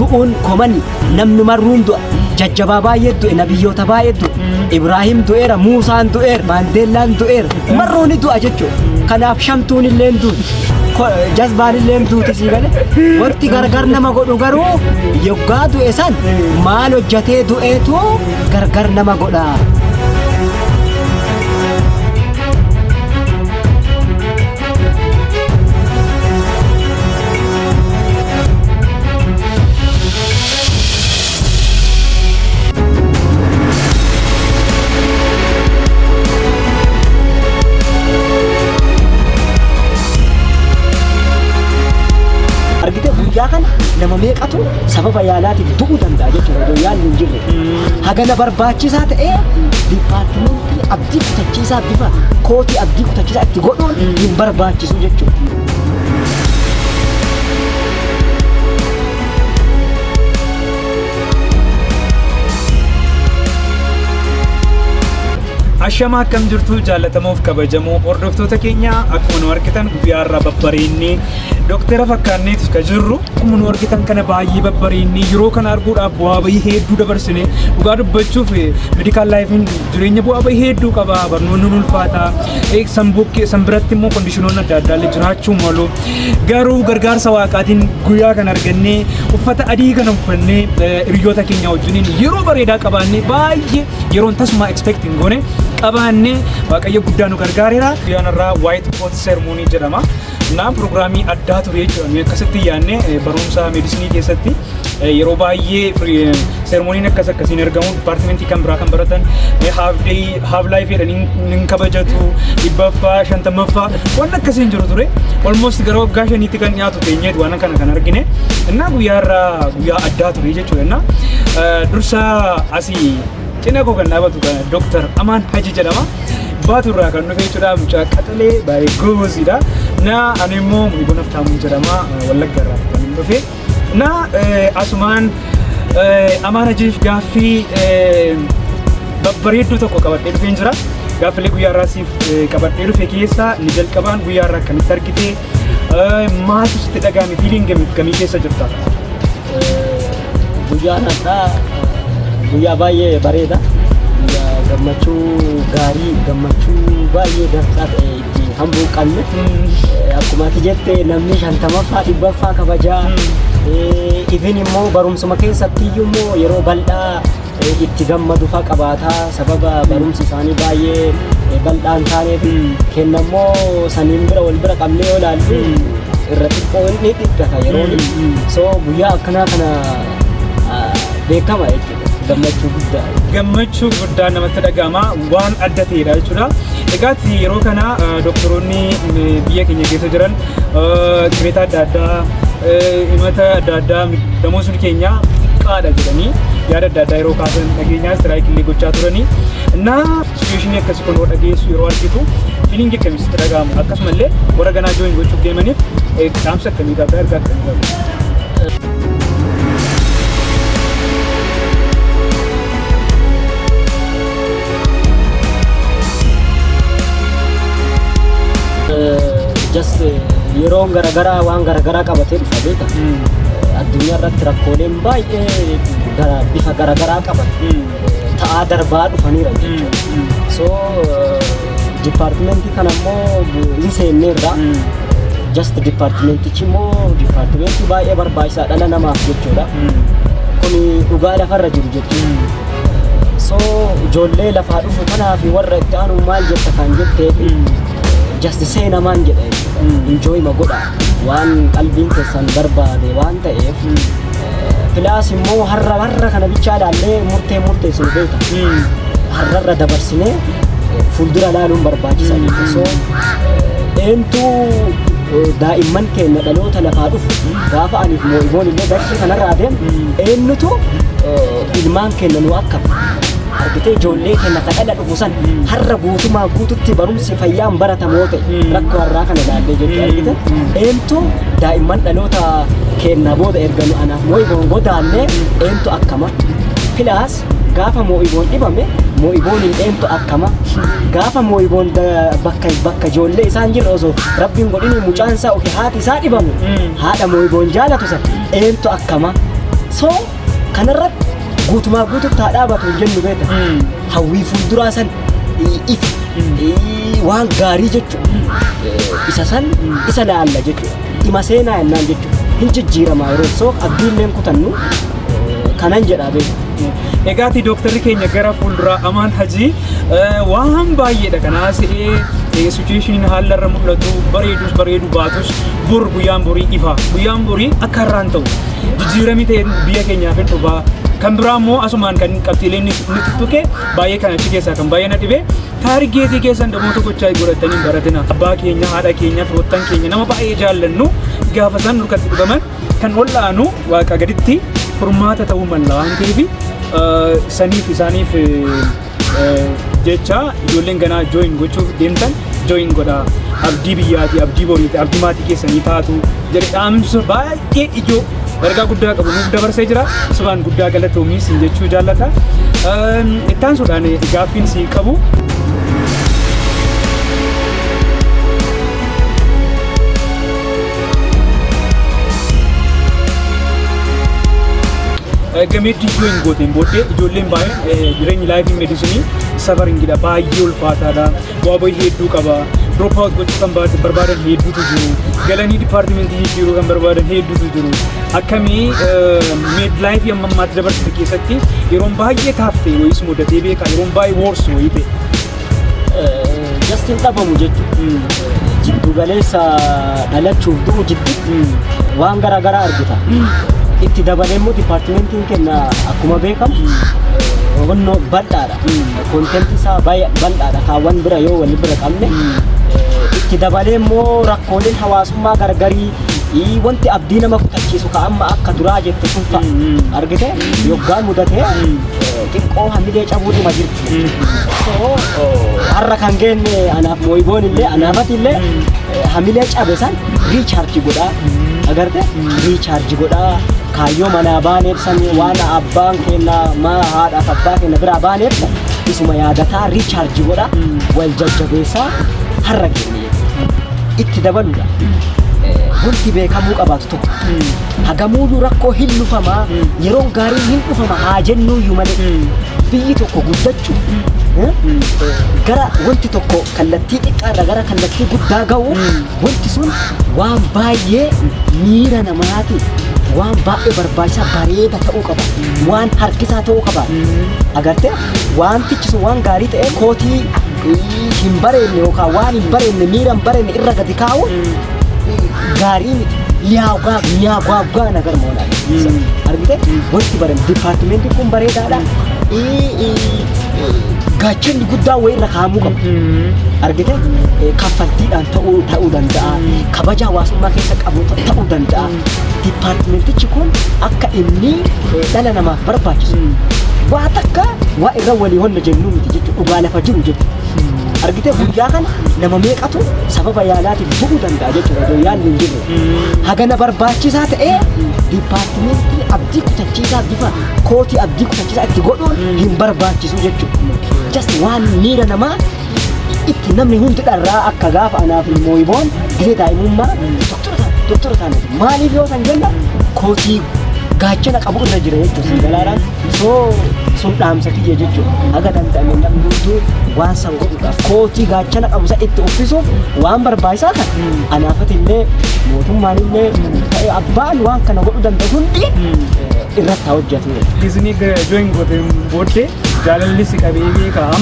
Du'uun komani namni marruun du'a. Jajjabaa baay'ee du'e, nabiyyoota baay'ee du'e. Ibraahim du'eera, Muusaan du'eera, Maandeellaan du'eera. Marruu ni du'a jechuudha. Kanaaf shamtuun illee duuti. Jazbaan illee duuti sii galee. Wanti gargar nama godhu garuu yoggaa du'e san maal hojjatee du'eetu gargar nama godha. Argite, guyyaa kana nama meeqatu sababa yaalaatiif du'uu danda'a jechuudha odoo yaalli hin jirre. Hagana barbaachisaa ta'ee dipaartimentii abdii kutachiisaa bifa kootii abdii kutachiisaa itti godhuun hin barbaachisu jechuudha. Ashama, akkam jirtu jaallatamoof kabajamoo hordoftoota keenya? Akkuma nu argitan guyyaa irraa babbareennee doktera fakkaanneetu ka jirru. Akkuma nu argitan kana baay'ee babbareennee yeroo kana arguudhaaf bu'aa bahii hedduu dabarsine. Dhugaa dubbachuuf medical lifeiin jireenya bu'aa bahii hedduu qaba. Barnoonni nu ulfaata, san bukkee san biratti immoo conditionoonni adda addaa illee jiraachuu malu. Garuu gargaarsa waaqaatiin guyyaa kana argannee, uffata adii kana uffannee, hiriyoota keenya wajjiniin yeroo bareedaa qabaannee, baay'ee yeroon tasuma expect hin goone qabaannee, waaqayyo guddaa nu gargaareera. Guyyaan irraa White Coat Ceremony jedhama. Naan piroogiraamii addaa ture jechuudha. Nuyi akkasitti yaadne barumsa medicineii keessatti yeroo baay'ee ceremonyn akkas akkasiin argamu dipaartimentii kan biraa kan baratan half day, half life jedhanii hin kabajatu, 100ffaa, 50ffaa waan akkasiin jiru ture. Almost gara waggaa 5tti kan dhiyaatu teenyeet waan kana kan argine. Innaa guyyaa irraa guyyaa addaa ture jechuudha. Innaa dursa asii cina koo kan dhaabatu kana Dooktar Amaan Haji jedhama. Baatu irraa kan dhufe jechuudha. Mucaa qaxalee baay'ee goosiidha. Na ani immoo Migoon Haftaamuun jedhama. Wallagga irraa kan hin dhufe. Na asumaan Amaan Hajiif gaaffii babbareedduu tokko qabadhee dhufeen jira. Gaaffilee guyyaa irraa siif qabadhee dhufe keessaa inni jalqabaan, guyyaa irraa akkamitti argite? Maaltu sitti dhagahame? Feeling kamii keessa jirta? Guyyaan har'aa guyyaa baay'ee bareeda. Guyyaa gammachuu gaarii, gammachuu baay'ee dansaa ta'e itti hambuu qabne. Akkuma ati jette namni 50ffaa, 100ffaa kabajaa. Ifin immoo barumsuma keessatti iyyuu immoo yeroo bal'aa itti gammadu fa'aa qabaataa, sababa barumsi isaanii baay'ee bal'aa hin taaneef. Kennammoo saniin bira wal bira qabnee yoo ilaallu irra xiqqoo inni dhiphata yeroon. So guyyaa akkanaa kana beekama jechuudha. Gammachuu guddaa. Gammachuu guddaa namatti dhagahama, waan adda ta'edha jechuudha. Egaatti yeroo kana doktoroonni biyya keenya keessa jiran kireeta adda addaa, himata adda addaa, damoosni keenya xiqqaadha jedhanii yaada adda addaa yeroo kaasan dhageenyaa, strike illee gochaa turanii. Na situationii akkasii kun yeroo dhageessu, yeroo argitu, feeling akkamii sitti dhagahama? Akkasumallee warra ganaa join gochuuf deemaniif dhaamsa akkamii qabda, ergaa akkamii qabda? Just yeroon garagaraa waan garagaraa qabatee dhufa, beeka. Addunyaa irratti rakkooleen baay'ee gara bifa garagaraa qaban ta'aa darbaa dhufaniira jechuudha. So dipaartimentii kana immoo hin seenneerra. Just dipaartimentichi immoo dipaartimentii baay'ee barbaachisaa dhala namaaf jechuudha. Kuni dhugaa lafarra jiru jechuudha. So ijoollee lafaa dhufu kanaa fi warra itti aanu maal jetta kan jetteef, just seenamaan jedha jechuudha. Enjoy ma godha, waan qalbiin keessan barbaade waan ta'eef. Plus immoo har'a har'a kana bichaa ilaallee murtee murteessinu, beeka. Har'arra dabarsinee fuuldura ilaaluun barbaachisaa jechuudha. So eentu daa'imman keenya dhaloota lafaa dhufu, gaafa aniif moo'iboon illee dachee kanarraa adeemu, eenyutu ilmaan keenya nu akka argitee, ijoollee keenya ka dhala dhufu san har'a guutumaa guututti barumsi fayyaan baratamoo ta'e, rakkoo har'aa kana ilaallee jechuudha, argite, eentu daa'imman dhaloota keenya booda erga nu anaaf moo'iboon godaannee eentu akkama? Plus gaafa moo'iboon dhibame moo'iboon hin eentu akkama? Gaafa moo'iboon bakka bakka ijoollee isaan jirre, osoo rabbiin godhini mucaan isaa yookiin haati isaa dhibame, haadha moo'iboon jaalatu san eentu akkama? So kanarratti guutumaa guututti haa dhaabatu hin jennu, beekta. Hawwii fuulduraa san ifa waan gaarii jechuudha. Isa san isa laalla jechuudha. Dhima seenaa jennaan jechuudha. Hin jijjiiramaa yeroo, so abdiilleen kutannu kanan jedha, beekta. Egaati dooktarri keenya gara fuulduraa Amaan Hajii waan baay'eedha kan haasa'ee. Situationiin haala irra mul'atu bareedus bareedu baatus, bor guyyaan borii ifa, guyyaan borii akka har'aan ta'u jijjiiramii ta'e biyya keenyaaf hin dhufaa. Kan biraa immoo asumaan kan qabxiileen inni tuttuqe baay'ee kan achi keessaa kan baay'ee na dhibe, targetii keessan namoota gochaa godhatanii hin baratina. Abbaa keenya, haadha keenya, firoottan keenya, nama baay'ee jaallannu gaafa isaan nurkatti dhugaman kan wal'aanu waaqa gaditti furmaata ta'uu malla waan ta'eef, saniif isaaniif jecha ijoolleen ganaa join gochuuf deemtan join godhaa. Abdii biyyaati, abdii boriiti, abdii maatii keessanii taatu jedhe. Dhaamsa baay'ee ijoo ergaa guddaa qabu nuuf dabarsee jira. Subhaan guddaa galatoomii siin jechuu jaallata. Ittaansuudhaan gaaffiin sii qabu. Gameetti join gooteen booddee ijoolleen baay'een jireenyi lifeii medicineii sufferingidha, baay'ee ulfaataadha, bu'aa bahii hedduu qaba, drop out gochuu kan barbaadan hedduutu jiru, galanii departmentii jijjiiruu kan barbaadan hedduutu jiru. Akkamii med lifeii amma ammaatti dabarsite keessatti yeroon baay'ee taaftee wayiis mudatee beekaa, yeroon baay'ee worse wayii ta'e? Just hin dhabamu jechuudha. Jiddu galeessa dhalachuuf du'u jidduutti waan garaa garaa argita. Itti dabalee immoo departmentiin keenya akkuma beekamu hubannoo bal'aadha. Contentii isaa bal'aadha kaawwan bira yoo wal bira qabne. Itti dabalee immoo rakkooleen hawaasummaa gargarii, wanti abdii nama kutachiisu ka amma akka duraa jette sun fa'a argite yoggaa mudatee xiqqoo hamilee cabuu dhuma jirti. So har'a kan geenne anaaf mooyiboon illee anaafati illee hamilee cabe san recharge godhaa, agarte, recharge godhaa, kaayyoo manaa baaneef san, waan abbaan keenya maa haadhaaf abbaa keenya biraa baaneef san isuma yaadataa recharge godhaa, wal jajjabeessaa har'a geenne jechuudha. Itti dabaluudha. Wanti beekamuu qabaatu tokko, hagamuuyyuu rakkoo hin dhufamaa, yeroon gaariin hin dhufama haa jennuuyyuu malee, biyyi tokko guddachuu gara wanti tokko kallattii xiqqaarra gara kallattii guddaa ga'u, wanti sun waan baay'ee miira namaati, waan baay'ee barbaachisaa bareeda ta'uu qaba, waan harkisaa ta'uu qaba. Agartee, wantichi sun waan gaarii ta'e kootii hin bareedne yookaan waan hin bareedne, miira hin bareedne irra gadi kaa'u gaarii miti. ሊያጓ የሚያጓጓ ነገር መሆን አለበት። Argite, wanti baran departmentiin kun bareedaadha. Gaachanni guddaa wayii irra kaa'amuu qaba. Argite, kaffaltiidhaan ta'uu danda'a. Kabaja hawaasummaa keessa qabu ta'uu danda'a. Departmentichi kun akka inni dhala namaaf barbaachisu. Waa takka waa irra walii honna jennuu miti jechuudha. Dhugaa lafa jiru jechuudha. Argite, guyyaa kana nama meeqatu sababa yaalaatiif du'uu danda'a jechuudha odoo yaalli hin jirre. Hagana barbaachisaa ta'ee departmentii abdii kutachiisaa bifa kootii abdii kutachiisaa itti godhuun hin barbaachisu jechuudha. Just waan miira namaa itti namni hundi dharraa akka gaafa anaaf mooyiboon gisee daa'imummaa doktora taana, doktora taana maaliif yoo san jenna, kootii gaachana qabu irra jira jechuudha si galaadhaan. So sun dhaamsa kiyya jechuudha. Haga danda'ame namni hunduu waan san godhuudhaaf kootii gaachana qabu san itti uffisuuf waan barbaachisaa kan anaafati illee mootummaan illee ta'e abbaan waan kana godhuu danda'u hundi irratti haa hojjetu. Isinii join gooteen booddee jaalalli si qabee beekaa?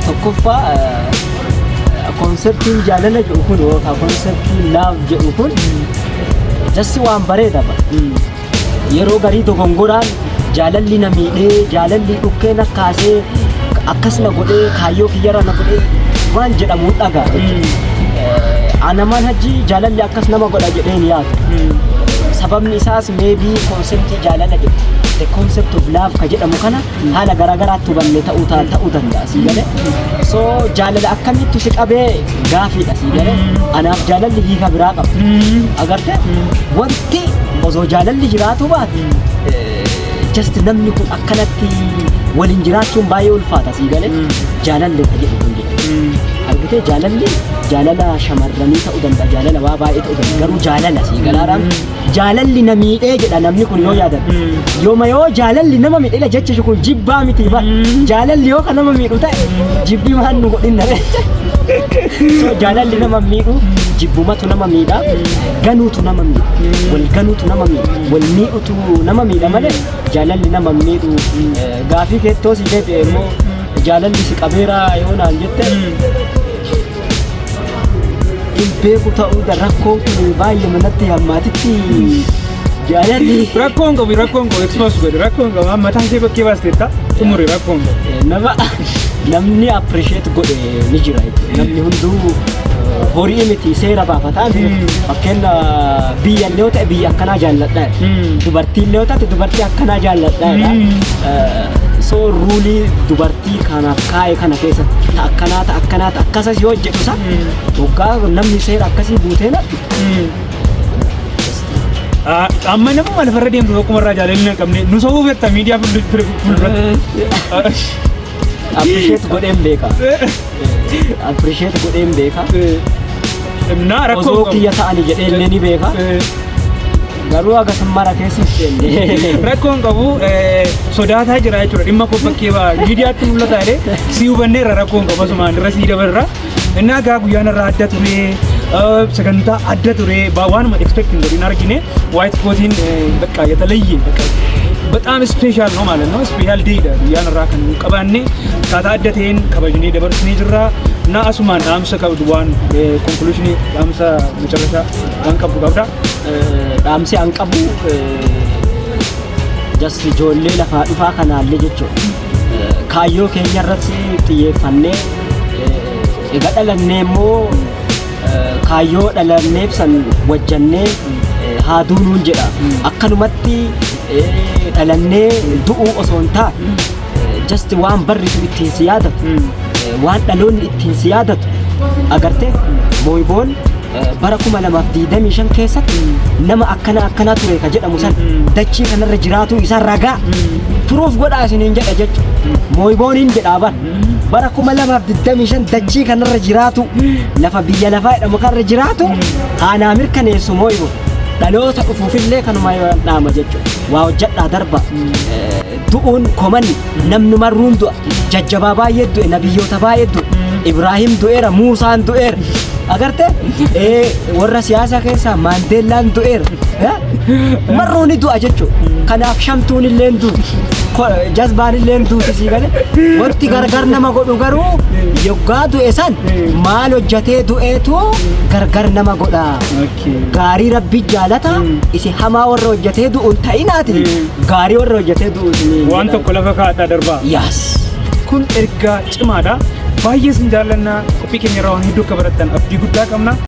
Tokkoffaa, conceptiin jaalala jedhu kun yookaan conceptiin love jedhu kun just waan bareeda ba. Yeroo garii dogongoraan jaalalli na miidhee, jaalalli dhukkee na kaasee, akkas na godhee, kaayyoo kiyyarra na godhee waan jedhamu dhagaa. Anamaan hajji jaalalli akkas nama godha jedhee hin yaadu. Sababni isaas maybe conceptii jaalala jedhu, the concept of love ka jedhamu kana haala garaagaraatti hubanne ta'uu danda'a, sii galee. So jaalala akkamitti si qabee gaafiidha, sii galee. Anaaf jaalalli hiika biraa qaba. Agarte, wanti osoo jaalalli jiraatu baate just namni kun akkanatti Waliin jiraachuun baay'ee ulfaata, sii galee, jaalalli ka jedhu kun jechuudha. Argitee, jaalalli jaalala shamarranii ta'uu danda'a, jaalala waa baay'ee ta'uu danda'a, garuu jaalala sii galaadhaan jaalalli na miidhee jedha namni kun yoo yaadatu. Yooma yoo jaalalli nama miidhee jecha kun jibbaa miti ba. Jaalalli yoo kan nama miidhu ta'e jibbi maan nu godhin na. So jaalalli nama miidhu, jibbumatu nama miidha, ganuutu nama miidha, wal ganuutu nama miidha, wal miidhutu nama miidha malee jaalalli nama miidhu. Gaafii keettoo si deebi'e immoo, jaalalli si qabeera yoo naan jette, hin beeku ta'uu da rakkoon kun baay'ee manatti hammaatitti jaalalli. Rakkoon qabu, rakkoon qabu, expose godhi, rakkoon qabu. Amma mataa ishee bakkee baasteetta, xumuri, rakkoon qabu. Nama namni appreciate godhe ni jira jechuudha. Namni hunduu horii miti, seera baafataa. Fakkeenya biyya illee yoo ta'e biyya akkanaa jaalladha. Dubartii illee yoo taate dubartii akkanaa jaalladha. So rule dubartii kanaaf kaa'e kana keessatti ta akkanaa, ta akkanaa, ta akkasas yoo jedhu sa waggaa namni seera akkasii guutee natti. Amma nama lafarra deemtu tokkumarraa jaalalli hin qabne nu sobuu fetta miidiyaa fuulduratti. Appreciate godheen beeka. Appreciate godheen beeka. Na rakkoo Osoo qabu. kiyya ta'ani jedhee illee ni beeka. Garuu haga mara keessa hin seenne. Rakkoon qabu, sodaataa jira jechuudha. Dhimma koo bakkee ba'a miidiyaatti mul'ata jedhee si hubanneerra, rakkoon qabu asumaan irra sii dabarra. Inni egaa guyyaan irraa adda ture, sagantaa adda ture, waanuma expect hin godhin argine. White coatiin በቃ የተለየ በቃ በጣም special ነው ማለት ነው። Special day dha guyyaan irraa kan nu qabaanne, akkaataa adda ta'een kabajnee dabarsinee jirra. እና asumaan dhaamsa qabdu, waan conclusion, dhaamsa መጨረሻ waan qabdu qabda? Dhaamsi an qabu just ijoollee lafaa dhufaa kanaallee jechuudha. Kaayyoo keenya irratti xiyyeeffannee, egaa dhalannee immoo kaayyoo dhalanneef san wajjannee haa duunuun jedha. Akkanumatti dhalannee du'uu osoo hin taane, just waan barrisu ittiin si yaadatu, waan dhaloonni ittiin si yaadatu agartee, mooyiboon bara 2025 keessatti nama akkana akkanaa ture ka jedhamu san dachii kanarra jiraatu isa ragaa proof godhaa isiniin jedha jechuudha. Mooyibooniin jedhaa bara 2025 dachii kanarra jiraatu, lafa biyya lafaa jedhamu kanarra jiraatu haanaa mirkaneessu mooyiboon. Dhaloota dhufuufillee kanuma dhaama jechuudha. Waa hojjedhaa darba. Du'uun komani, namni marruun du'a. Jajjabaa baay'ee du'e, nabiyyoota baay'ee du'e. Ibraahim du'eera, Muusaan du'eera. Agarte, warra siyaasaa keessaa Maandeellaan du'eera. Marruun ni du'a jechuudha. Kanaaf shamtuun illee duuti. Jazbaan illee duuti, sii galee. Wanti gargar nama godhu garuu yoggaa du'e san maal hojjatee du'eetu gargar nama godha. Gaarii Rabbi jaalata, isi hamaa warra hojjatee du'u hin ta'inaati. Gaarii warra hojjatee du'u isinii Waan tokko lafa kaa'adhaa darbaa. Yaas. Kun ergaa cimaadha. Baay'ee sin jaallannaa, qophii keenya irraa waan hedduu akka barattan abdii guddaa qabna.